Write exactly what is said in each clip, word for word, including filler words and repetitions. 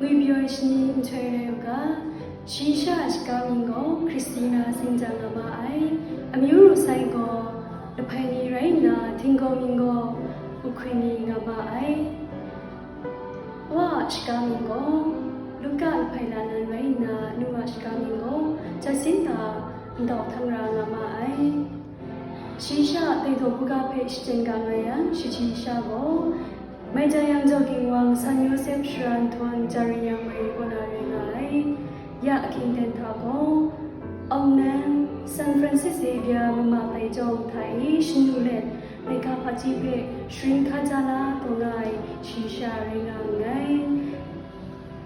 Ngwi pyaw ai shani nhtoi rai u ga, shi sha a shaga mying gaw Christina Singtang nga ma ai, amyu ru sai gaw Lahpai ni rai nna, Htinggaw mying gaw Uhkwi ni nga ma ai. Wa a shaga mying gaw Luka Lahpai Lanan rai nna, nu a shaga mying gaw Jacinta Ndau Htangra nga ma ai. Shi sha a Tengdaw buga hpe shachyen ga nga yang, shi hti sha gaw, Maitayang Daw Ging Wang, San Yawsep Shara Nhtawm, Jari Yang Woi kaw na rai nga ai. Ya ahkying ten hta gaw, Aung Nang, San Francis Xavier mama tai jawng hta e shanu let, laika hpaji hpe sharin hkaja la taw nga ai shi sha rai nga nngai.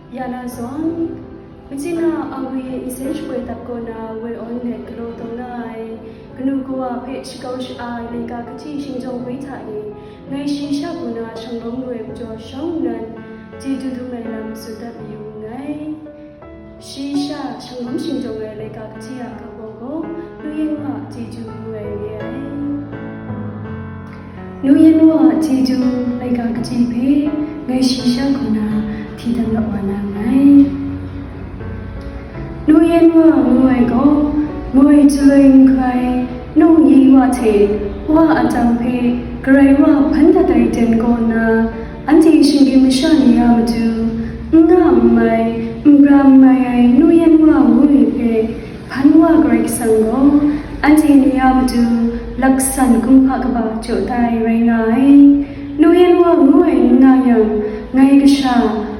Ya na zawn, machyina Aung Wi nsen shapoi dap kaw na woi awn let galaw taw nga ai, kanu kawa hpe shakau sha-a ai laika kaji shingjawng hpoi hta e, ngai shi sha kaw na shanglawm lu ai majaw shawng nnan chyeju dum ai lam tsun dat mayu nngai. Shi sha shanglawm shingjawng ai laika kaji a ga baw gaw, Nu Yan Wa a chyeju ngu ai re ai. Nu Yan Wa a chyeju laika kaji hpe ngai shi sha kaw na hti dan mat wa na nngai. Nu Yan Wa ngu ai gaw, moi chyaloi nhkai, nung yi wa hte wa a tam hpe Karai Wa hpan dat ai ten kaw nna, anhte shinggyim masha ni a matu n nga n mai, n pra n mai ai Nu Yan Wa ngu ai hpe, hpan wa Karai Kasang gaw anhte ni a matu laksan kumhpa kaba jaw da ai rai nga ai. Nu Yan Wa ngu ai n nga yang, ngai kasha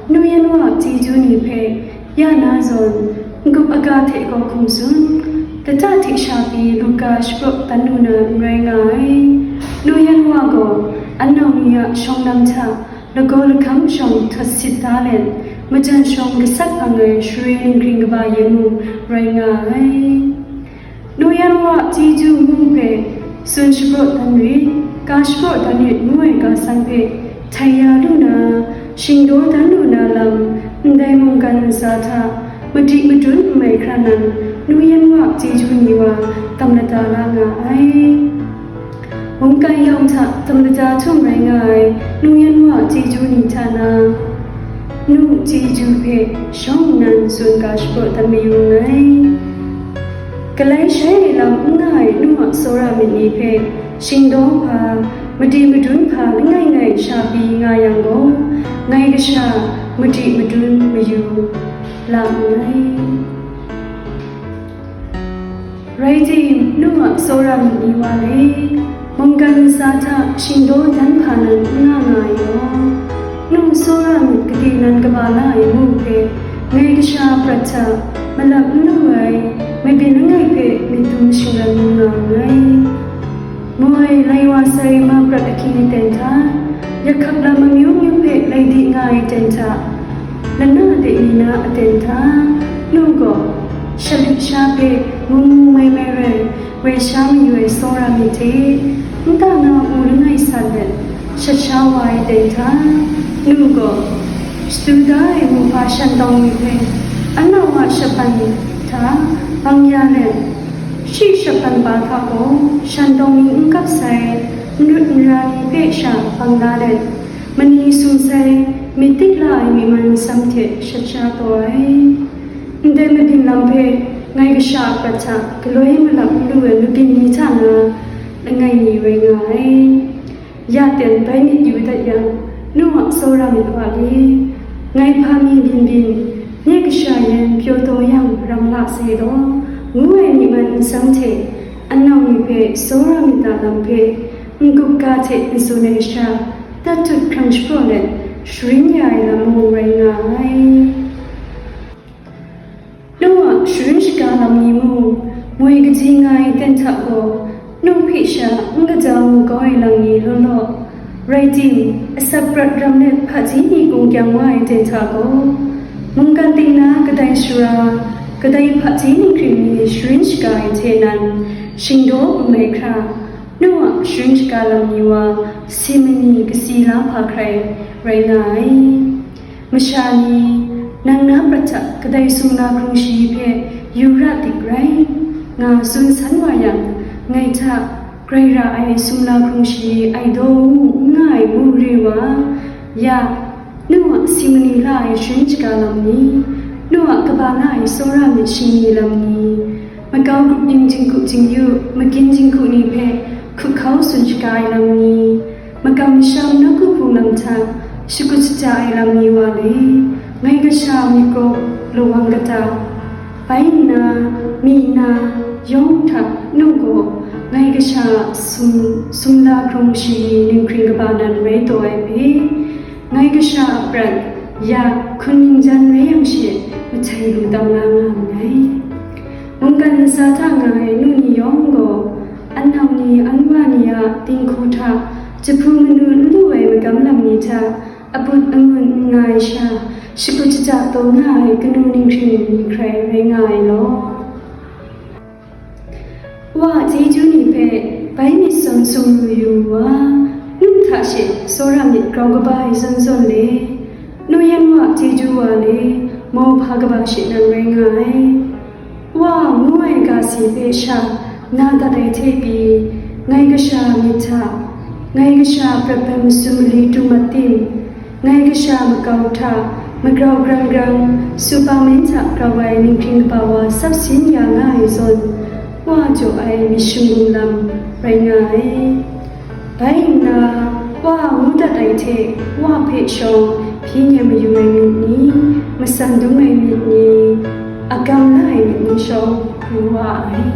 Nu Yan Wa a chyeju ni hpe ya na zawn, n-gup aga hte gaw hkum tsun, lata hte sha pyi Luka shapraw dan lu na n rai nga ai. Nu Yan Wa gaw, an nau ni a shawng lam hta lagaw lahkam shawng htawt sit da let, majan shawng gasat hpang ai share ninghkring kaba yen mung rai nga ai. Nu Yan Wa a chyeju ngu hpe, tsun shapraw dan rit, ga shapraw dan rit ngu ai ga san hpe htai ya lu na, shingdaw dan lu na lam, ndai mungkan ntsa hta madi madun n mai hkra nan, Nu Yan Wa a chyeju ni wa tam lada la nga ai. Mungkan yawng hta tam lada htum rai nga ai Nu Yan Wa a chyeju ni hta na, nu chyeju hpe shawng nnan tsun ga shapraw dan mayu nngai. Galai shai ai lam n nga ai nu a tsawra myit ni hpe shingdaw hpa, madi madun hpa langai ngai sha pyi nga yang gaw, ngai kasha madi madun mayu la nngai. Rai tim, nu a tsawra myit ni wa le, mungkan ntsa hta shingdaw dan hpa nan n nga nga ai gaw, nu tsawra myit gade nan kaba la ai mu hpe, ngai kasha prat hta malap n lu ai, mabyin langai hpe myit dum shingran lu nga nngai. Moi lai wa sai ma prat ahkying aten hta, yakhap lam amyu myu hpe lai di nga ai aten hta, lana de ni na aten hta, nu gaw, shalit sha hpe mu mu mai mai rai, woi sha mayu ai tsawra myit hte, nta na u langai san let, shat sha wa ai aten hta, nu gaw, shadu da ai mu hpa shan tawng ni hpe, anau a shapan hta bang ya let, shi shapan ba hta gaw, shan tawng ni n kap sai, n lut n ra ni hpe sha bang la let, mani sum sai, myit dik la ai myi man nsam hte shat sha taw ai. Ndai mabyin lam hpe ngai kasha a prat hta galoi malap n lu ai mabyin ni hta na langai mi rai nga ai. Ya ten bai myit yu dat yang, nu a tsawra myit wa le, ngai hpa mi byin byin, nye kasha yan pyaw taw yang ram la sai law, ngu ai myi man nsam hte, anau ni hpe tsawra myit a lam hpe, n-gup ga hte n tsun ai sha, tat tut hkrang shapraw let, sharin ya ai lam mung rai nga ai. Nu a sharin shaga lam ni mung, moi kaji nga ai ten hta gaw, nu hpe sha n kaja mu kau ai lam ni law law, rai tim, asak prat ram let hpaji ni kung kyang wa ai ten hta gaw, mungkan ting na kadai sara, kadai hpaji ninghkring ni sharin shaga ai hte nan, shingdaw n mai hkra, nu a sharin shaga lam ni wa, si mani kasi la hpa hkrai rai nga ai. Masha ni, nang na prat hta kadai sumla hkrung shayi hpe yu ra dik rai, nga tsun san wa yang, ngai hta grai ra ai sumla hkrung shayi ai daw mu n nga ai mu re wa, ya, Nu a si mani la ai sharin shaga lam ni, nu a kaba la ai tsawra myit shingni lam ni, makau grup ning jinghku jingyu, magin jinghku ni hpe hkup hkau tsun shaga ai lam ni, makam masham nawku hpung lam hta shakut shaja ai lam ni wa le, ngai kasha myit gaw lawang kata? Bai nna, mi na, yawng hta nu gaw, ngai kasha sum, sumla hkrung shayi ninghkring kaba nan rai taw ai hpe, ngai kasha a prat, ya, hkun ningjan rai yang she, mahtai lu tam la nga nngai. Mungkan ntsa hta nga ai nu ni yawng gaw, an nau ni, an wa ni a dinghku hta, jahpu manu n lu ai magam lam ni hta, aput angun n nga ai sha, shakut shaja taw nga ai kanu ninghkring ni hkrai rai nga ai law. Wa a chyeju ni hpe bai myit zawn sumru yu wa, nu hta she tsawra myit grau kaba ai zawn zawn le, nu yan wa a chyeju wa le, mauhpa kaba she nan rai nga ai. Wa ngu ai ga si hpe sha na dat ai hte pyi, ngai kasha myit hta, ngai kasha prat bai masum mali tu mat tim, ngai kasha makau hta magrau grang grang, supa men hta grau ai ninghkring kaba wa tsap sin ya nga ai zawn, wa jaw ai myit shingbung lam rai nga ai. Bai nna, wa ngu dat ai hte wa hpe shawng hpyi nyem mayu ai myit ni, matsan dum ai myit ni, a gam la ai myit ni shawng yu wa ai.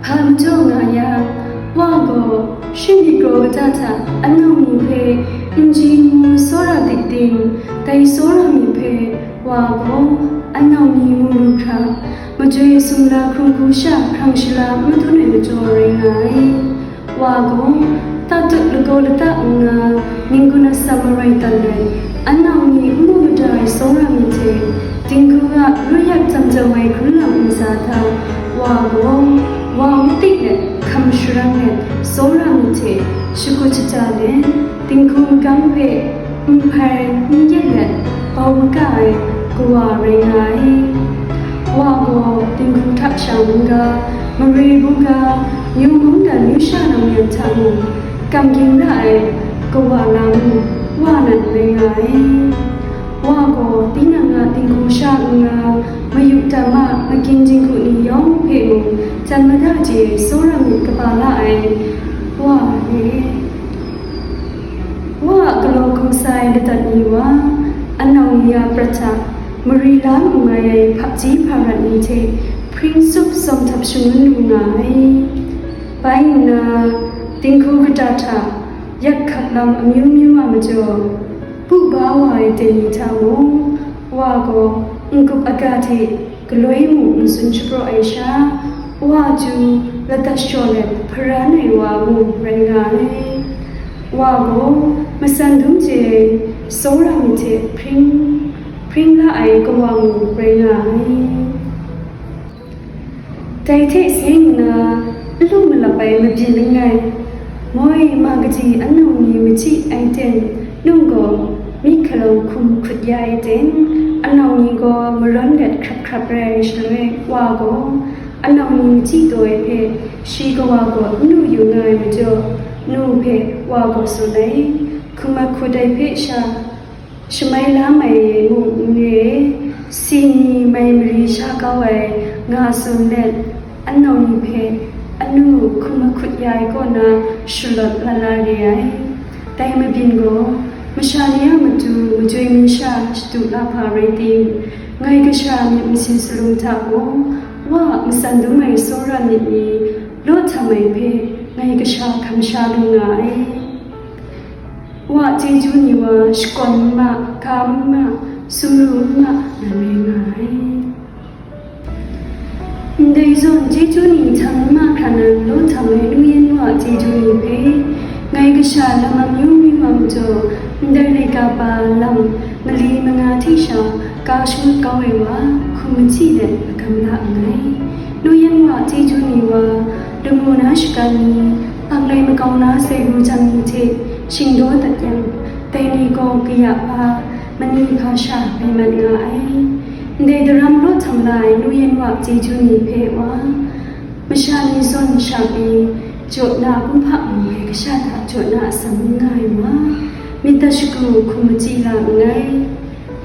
Hpa majaw nga yang, wa gaw shi myit kraw kata hta anau ni hpe n ji n mu tsawra dik tim, dai tsawra myit hpe wa gaw anau ni mu lu hkra, majoi sumla hkrung hku sha hkrang shala n madun ai majaw rai nga ai. Wa gaw, tatut lagaw lata nna, ninggun atsam marai dat let, anau ni n mu mada ai tsawra myit hte, dinghku a ru yak jam jam ai hkrum lam ntsa hta, wa gaw, wa n tik let, hkam sharang let, tsawra myit hte, shakut shaja let, dinghku magam hpe, n hpai, n yet let, bau maka ai kawa rai nga ai. Wa gaw dinghku hta sha n-ga, mare bu ga, myu mung dan myu sha nang yan hta mung, kam ging ra ai kawa na mung, wa nan rai nga ai. Wa gaw tinang a dinghku sha n-ga, mayu tam a magin jinghku ni yawng hpe mung, jan mada je ai tsawra myit kaba la ai wa re. Wa a galaw hkungsa ai ladat ni wa, anau ni a prat hta mari la n mai ai hpakji hparat ni hte hpring tsup tsawm htap shangun lu nga ai. Bai nna, dinghku kata hta yak hkap lam amyu myu a majaw, bu ba wa ai ten ni hta mung, wa gaw n-gup aga hte galoi mung n tsun shapraw ai sha, wa chyu ladat shaw let hparan ai wa mung rai nga ai. Wa gaw matsan dum je ai tsawra myit hte hpring, hpring la ai kawa mung rai nga ai. Dai hte seng nna, n lu malap ai mabyin langai, moi ma kaji anau ni machyi ai ten, nu gaw myi hkalawng hkum hkut ya ai ten, anau ni gaw marawn let hkrap hkrap rai ai shaloi, wa gaw anau ni machyi taw ai hpe, shi kawa gaw n lu yu nga ai majaw, nu hpe wa gaw tsun ai, hkum a hkut ai hpe sha, shamai la mai mung n re, si ni mai mari sha kau ai nga tsun let, anau ni hpe anu hkum ahkut ya ai kaw na shalawt la la re ai. Dai mabyin gaw, masha ni a matu majoi masha shadu lahpa rai tim, ngai kasha myit masin salum hta gaw, wa a matsan dum ai tsawra myit ni law htam ai hpe ngai kasha hkam sha lu nga ai. Wa chyeju ni wa shakawn n ma, ga n ma, sumru n ma, nan rai nga ai. Ndai zawn chyeju ni htang n ma hkra nan law htam ai nu yan wa chyeju ni hpe, ngai kasha lam amyu myu a majaw, ndai laika pa lam mali manga hte sha ga shangut kau ai wa, hkum machyi let magam la nngai. Nu yan wa chyeju ni wa, lamu na shagan ni, panglai makau na sai ru jang ni hte shingdaw dat yang, dai ni gaw kaya hpa, mani hpa sha rai mat nga ai. Ndai daram law htam la ai nu yan wa chyeju ni hpe wa, masha ni zawn sha pyi, jaw na kumhpa mung ai kasha hta jaw na atsam n nga ai wa, Myit dat shagu hkum machyi la nngai.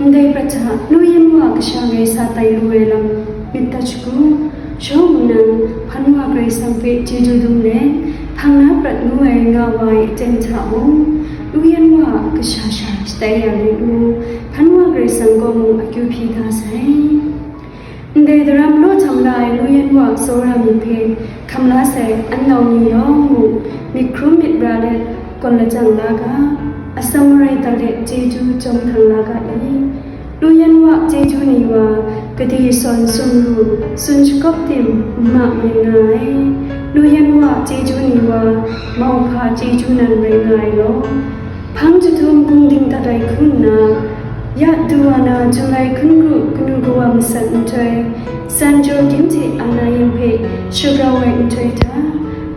Ndai prat hta, Nu Yan Wa kasha ngai sa tai lu ai lam myit dat shagu, shawng nnan, hpan wa Karai Kasang hpe chyeju dum let, hpang na prat ngu ai nga wa ai aten hta mung, Nu Yan Wa kasha sha shatai ya let mung, hpan wa Karai Kasang kaw mung akyu hpyi da sai. Ndai daram law htam la ai Nu Yan Wa tsawra myit hpe hkam la sai an nau ni yawng mung, myit hkrum myit ra let gawn lajang la ga, atsam marai dat let chyeju jawm hkang la ga i? Nu Yan Wa chyeju ni wa, gade sawn sumru, tsun shakawp tim, n ma mai nga ai. Nu Yan Wa chyeju ni wa, mauhpa chyeju nan rai nga ai law. Hpang jahtum bungding dat ai hku nna, ya du wa na Julai hkun kru kanu kawa masat nhtoi, San Joachim hte Anna Yin hpe shagrau ai nhtoi hta,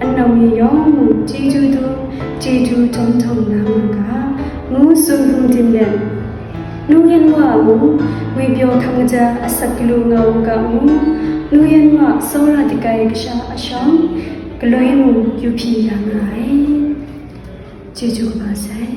an nau ni yawng mung chyeju dum, chyeju jawm htawng na nga ga, ngu tsun hpung dim let, Nu Yan Wa mung, ngwipyaw hkang kaja asak galu nga u ga mung, Nu Yan Wa tsawra dagai kasha ashawng, galoi mung kyu hpyi ya nga ai. Chyeju kaba sai.